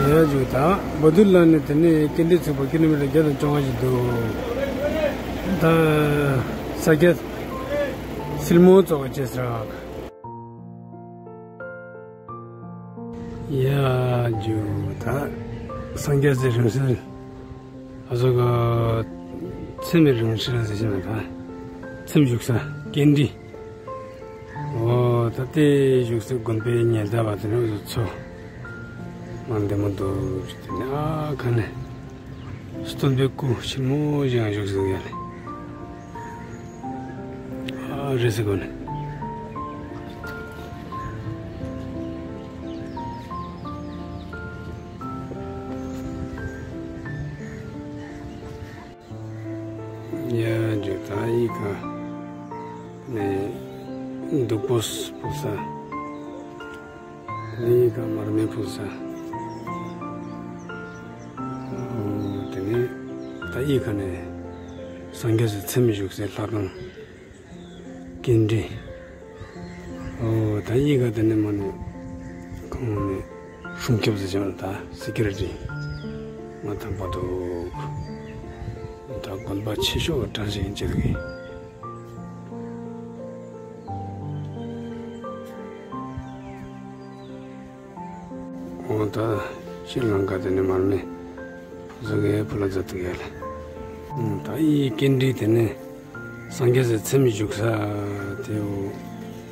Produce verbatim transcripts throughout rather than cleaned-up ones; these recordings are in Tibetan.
ཡ་ཇུ་ད་བ་དུ་ལ་ནི་དེ་ནས་ཀིན་ཌི་ཚུགས་པ་ཀི་ལོ་མི་ཊར་བརྒྱ་དང་བཅོ་ལྔ་ཞིག་འདུག་ད་ས་སྐྱ་སིལ་མོ་ཙོག་ག་ཅེས་རག་ཡ་ཇུ་ད་སངས་རྒྱས་སི་རིང་བསྲེལ། ཨ་ཟོ་ག་ཚེམས་རིང་བསྲེལ་ཟེར་གྱི་མེད་ད། ཚེམས་བཞུགས་ས་ཀིན་ཌི། འོ་ད་ལྟའི་བཞུགས་སའི་དགོན་པའི་ཉེ་འདབས་པ་དེ་ནས་ཚོ་མ་འདི་མོ་འདུག་དེ་ནས་ཨ་ཁ་ནས་སྟོན་པའི་སྐུ་ཆེན་མོ་ཞིག་ཡང་བཞུགས་སུ་ཡ་ལེ། ཨ་རེ་སི་གོ་ནས། ཡ་ཇུ་ད་ཡི་ག་ནས་བདུག་སྤོས་ཕུལ་ས། ནི་ཡི་ག་མར་མེ་ཕུལ་ས། དེ་ནས་ད་ཡི་ག་ནས་སངས་རྒྱས་སི་ཚེམས་བཞུགས་སའི་ལྷ་ཁང་། ཀིན་ཌི། ཨོ་ད་ཡི་ག་དེ་ནས་མ་ནས་ཁོང་ནས་སྲུང་སྐྱོབ་ཟེར་བྱུང་ད་སི་ཀུ་རི་ཊི་མ་དང་པ་འདུག་ད་དགོན་པ་ཆེ་ཤོས་གྲངས་ཤིག་ཡིན་ཅེས་གི། འོ་ད་ཤྲི་ལང་ཀ་དེ་ནས་མར་མེ་བཟོ་གའི་ཕུ་ལ་མཛད་འདུག་ཡ་ལ། ད་ཡི་ཀིན་ཌི་དེ་ནས་སངས་རྒྱས་སི་ཚེམས་བཞུགས་ས་དེའུ་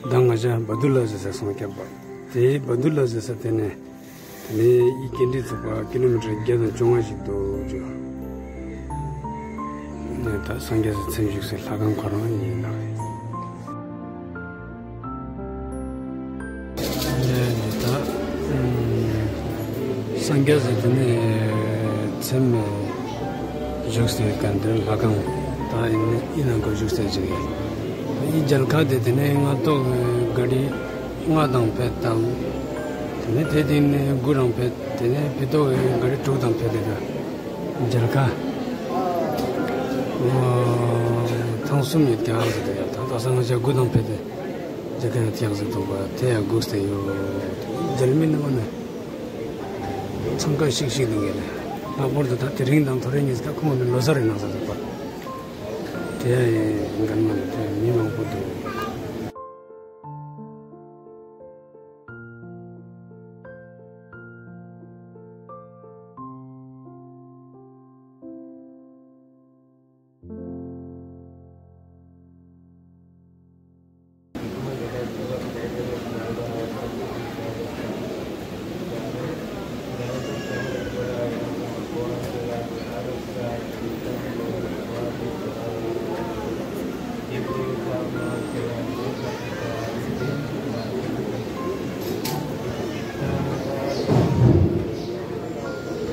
ད་ང་ཅག་བ་དུ་ལ་ཟེར་ས་སངས་རྒྱས་པ་དེ་བ་དུ་ལ་ཟེར་ས་དེ་ནས་དེ་ནས་ཡི་ཀིན་ཌི་ཚུགས་པ་ཀི་ལོ་མི་ཊར་བརྒྱ་དང་བཅོ་ལྔ་ཞིག་འདུག་ཅུ། ནས་ད་སངས་རྒྱས་སི་ཚེམས་བཞུགས་སའི་ལྷ་ཁང་ཁོ་རང་ཡིན་ནོ། ད་སངས་རྒྱས་སི་དེ་ནས་ཚེམས་བཞུགས་སའི་ག་འདིར་ལྷ་ཁང་ད་ཡིན་ནི་ཡིན་ནང་ག་བཞུགས་སའི་ཅིག་ཡིན། ཡི་མཇལ་ཁ་དེ་དེ་ནས་སྔ་ཏོག་གི་ག་རི་ལྔ་དང་ཕེད་དང་། དེ་ནས་དེ་དེ་ནས་དགུ་རང་ཕེད། དེ་ནས་ཕི་ཏོག་གི་ག་རི་དྲུག་དང་ཕེད་དེ་ག་མཇལ་ཁ་ཐེངས་གསུམ་ཡོད་ཀྱང་ཟེར་དེ་ཡང་ད་ད་སང་ང་ཅག་དགུ་དང་ཕེད་དེ། རྒྱ་གར་ཡང་ཐེག་ཟིག་ཐོག་པ་དེ་ཡང་སྒུག་སྟེ་ཡོད། རྒྱལ་མི་རྣམས་ནི་འཚང་ཁ་ཤིག་ཤིག་འདུག་གས་ལ། ལྷག་པར་དུ་ད་དེ་རིང་དང་ཐོ་རེ་གཉིས་ཀ་ཁོང་ནི་ལོ་གསར་རེད་གནང་ས་འདུག་པ། དེ་ཡང་ཡིན་འགན་མ་ནི་དེ་མི་མང་པོ་འདུག་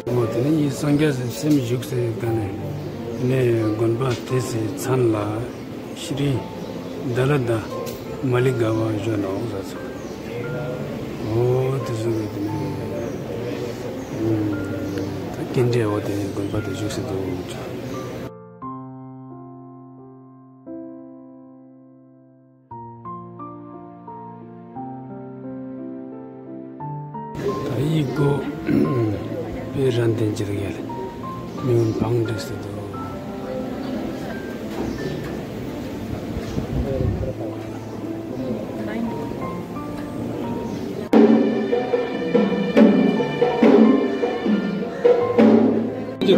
འོ་དེ་ནས་ཡིད་སངས་རྒྱས་སི་སེམས་བཞུགས་སའི་ད་ནས་དེ་ནས་དགོན་པ་དེ་སི་མཚན་ལ་ཤྲི་དཱ་ལ་དཱ་མ་ལི་ག་བ་བཞུགས་ནོ་ཟེར་ཚུལ། འོ་དེ་ཚོ་གི་དེ་ནས་ད་ཀིན་ཌི་འོ་དེ་ནས་དགོན་པ་དེ་བཞུགས་སའི་འདུག་ད་ཡི་གོ་པེ་རན་དེན་ཅི་རིག་ཡ་ལ་མི་འོན་བང་འགྲིག་སྟེ་འདུག་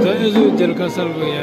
ད་ཨེ་ཟུ་རྒྱལ་ཁ་གསལ་གོ་ཡ།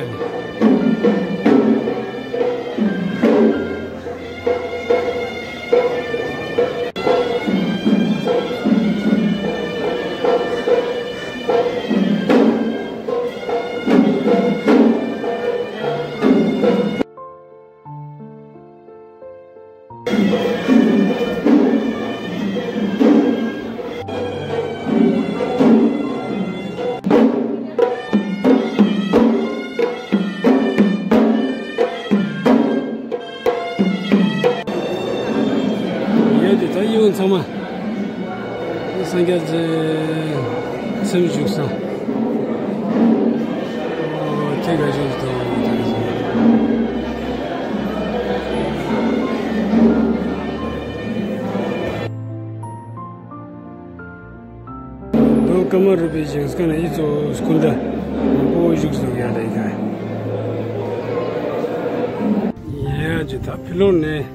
ཡོད་དེ་ད་ཡིད་འོང་ཚང་མ། སངས་རྒྱས་ཀྱི་སེམས་བཞུགས་ས། ཨོ་ཁྱེད་ཀྱི་བཞུགས་དང་། ཀ་མ་རུ་པའི་ཞིང་ཁམས་ནས་ཡིད་གཙོ་བོ་སྐུ་འདྲ་མང་པོ་བཞུགས་སུ་ཡོད་རེད་ཀ། ཡ་ཇི་ད་ཕི་ལོང་ནས་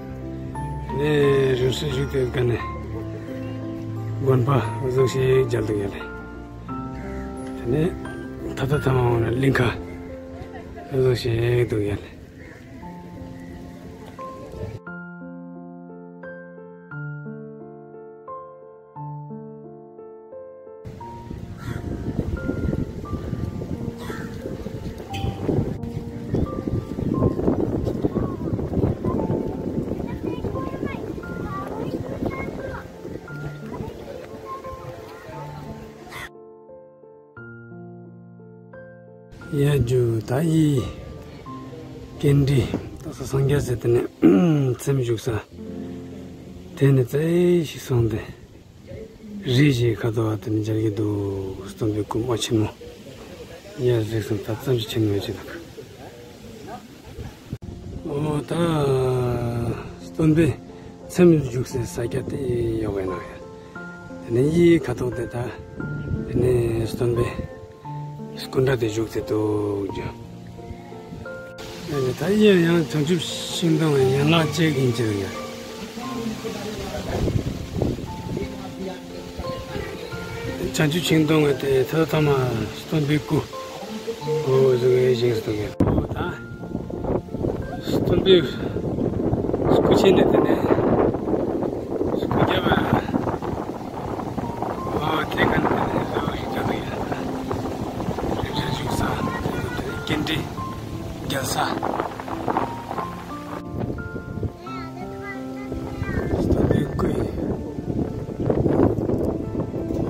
ནས་རིང་སུ་བཞུགས་དེ་ཀ་ནས་དགོན་པ་བཟོ་ཞིག་མཇལ་དུ་ཡོད་རེད། དེ་ནས་ད་ལྟ་ཐ་མ་འོང་ན་གླིང་ཁ་བཟོ་ཞིག་འདུག་ཡོད་རེད། ཡ་ཇུ་ད་ཡི་ཀེན་ཌི་ད་ས་སངས་རྒྱས་ཟེར་དེ་ནས་ཚེམས་བཞུགས་ས་དེ་ནས་རྩེ་ཞིག་སོང་སྟེ། རི་ཞིག་ཁ་ཐོག་དེ་ནས་མཇལ་གྱི་འདུག་སྟོན་པའི་སྐུ་མ་ཆེན་མོ། ཡ་གཟིགས་སོང་ད་ཙམ་ཞིག་ཆེན་མོ་ཅིག་འདུག་ཨོ་ད་སྟོན་པའི་ཚེམས་བཞུགས་སའི་ས་ཆ་དེ་ཡོད་པའི་ནང་ཡ། དེ་ནས་ཡི་ཁ་ཐོག་དེ་ད་དེ་ནས་སྟོན་པའི་སྐུ་འདྲ་དེ་བཞུགས་ཏེ་འདུག་ཀྱང་། ད་ཡིན་ཡང་བྱང་ཆུབ་ཤིང་སྡོང་ཡན་ལག་བཅས་ཀྱི་འཇིར་ཡང་། བྱང་ཆུབ་ཤིང་སྡོང་དེ་ཐོག་ཐ་མ་སྟོན་པའི་སྐུ། འོ་བཟོ་བའི་ཞིང་སྟོན་ཡང་། འོ་ད། སྟོན་པའི་སྐུ་ཆེན་དེ་དེ་ནས། སྐུ་རྒྱབ། འོ་དེ་ག་ནས་དེ་ནས་བཟོ་བའི་ཞིང་སྟོན་ཡང་། རིགས་རྒྱུད་བཞུགས་ས་དེ་ནས་ཀེན་ཌི་རྒྱལ་ས། སྟོན་པའི་སྐུ་ཡིན།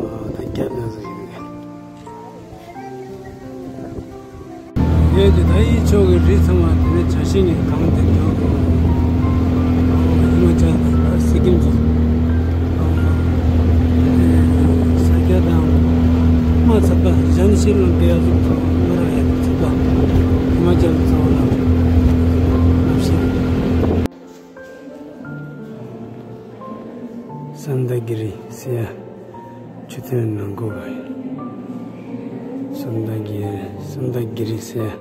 ཨ་ད་རྒྱབ་ནས་བཟོ་ཡིན་ནས། ཡོད་དེ་ད་ཡིད་ཆོག་གི་རི་ཚང་མ་དེ་ནས་བྱ་ཤིང་གི་གངས་དེ་འདུག་ཧི་མ་ཅལ་སི་ཀིམ་ཚོ། ས་སྐྱ་དང་མ་ཚད་པ་ཞན་ཤིན་ལ་འབྲེལ་ཡག་ཚོ་མ་ར་ཡག་ཚད་པ་ཧི་མ་ཅལ་ཚོ་ལ་ལབ་ཤིང་། སན་དྷ་གི་རི་ཟེར་ཡ་མཆོད་རྟེན་ནང་སྒོ་བ་ཡིན། སན་དྷ་གི་སན་དྷ་གི་རི་ཟེར་ཡ་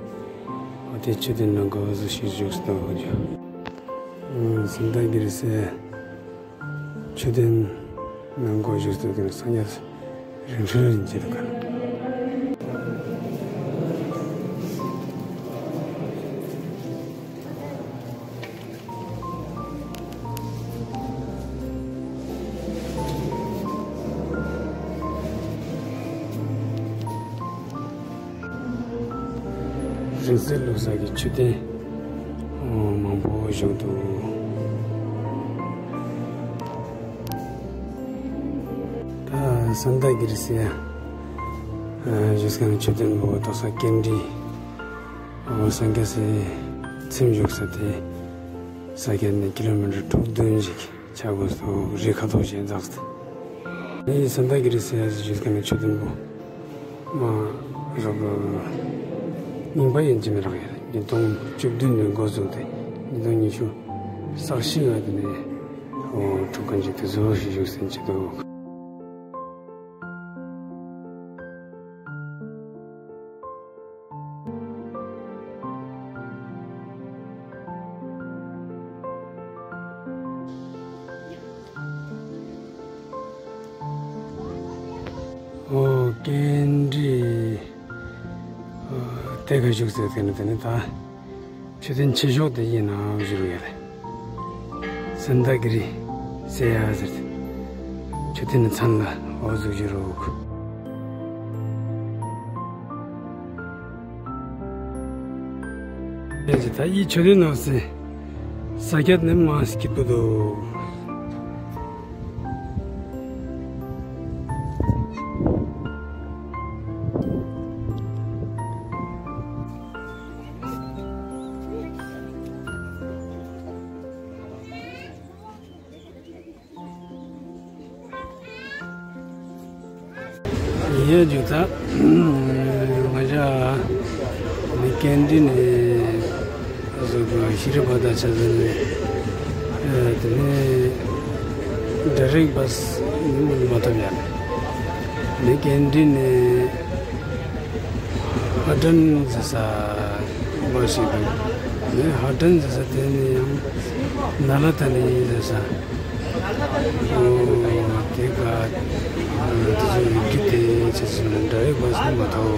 འོ་དེ་མཆོད་རྟེན་ནང་སྒོ་བ་བཟོ་ཞིག་བཞུགས་སུ་གཏོང་དགོས་རྒྱུ། སན་དྷ་གི་རི་ཟེར་ཡ་མཆོད་རྟེན་ནང་སྒོ་བཞུགས་སུ་གཏོང་དགོས་སངས་རྒྱས། རིང་ཧྲིལ་རིང་གྱི་དུ་ཁ། རིང་བསྲེལ་བླུགས་ས་ཀྱི་མཆོད་རྟེན་མང་པོ་བཞུགས་འདུག་ད་སན་དྷ་གི་རི་ཟེར་ཡ་བཞུགས་ས་ནས་མཆོད་རྟེན་པོ་ཏོག་ས་ཀེན་ཌི་འོ་སངས་རྒྱས་སི་ཚེམས་བཞུགས་ས་དེ་ས་ཁྱད་ནས་ཀི་ལོ་མི་ཊར་དྲུག་བདུན་ཞིག་ཆགས་དགོས་སོ་རི་ཁ་ཐོག་ཞེས་འཛེགས་ཏེ། ནི་སན་དྷ་གི་རི་ཟེར་ཡ་ཞིག་བཞུགས་ས་ནས་མཆོད་རྟེན་པོ་མ་རབ་རྙིང་པ་ཡིན་གྱི་མི་རག་ཡ་ཉིས་སྟོང་བཅུ་བདུན་ནས་འགོ་བཙུགས་ཏེ་ཉིས་སྟོང་ཉི་ཤུ་རྩ་བཞི་བར་དུ་ནས་འོ་ཁྲུ་ཀན་ཅིག་དེ་ཚོ་ཞིག་བཞུགས་ཟིན་གྱི་འདུག་ཨོ་ཀེན་ཌི་ཨོ་དེ་ག་བཞུགས་ཟེར་དེ་ནི་དེ་ནི་ད། མཆོད་རྟེན་ཆེ་ཤོས་དེ་ཡིན་ནའང་བཞུགས་ཡོད་རེད། སན་དྷ་གི་རི་ཟེར་ཡ་ཟེར་ཏེ། མཆོད་རྟེན་ནི་མཚན་ལ་འོ་ཟུག་བཞུགས་རོགས། ཡ་ཇི་ད་ཡི་མཆོད་རྟེན་ནང་སེ་ས་ཁྱད་ནི་མ་སྐྱིད་པོ་འདུག་ཡིན་རྒྱུ་ད། ང་ཅག་ནི་ཀེན་ཌི་ནས་བཟོས་པའི་ཤི་རི་བ་ད་ཆ་ཟིན་ནས་དེ་ནས་ཌའི་རེག་བྷ་སི་ནི་མ་ཐོབ་ཡ་ནས། ནི་ཀེན་ཊིན་ནས་ཧ་ཏན་ཟེར་ས་པ་ཞིག་འདུག་ནི་ཧ་ཏན་ཟེར་ས་དེ་ནི་ཡང་ན་ལ་ད་ནི་ཡིན་ཟེར་ས། ཨོ་དེ་ག་དེ་ཚོ་ཡུལ་གྱི་དེ་ཆེ་ཆེ་ན་འདྲ་བའི་བ་སོང་མ་ཐོག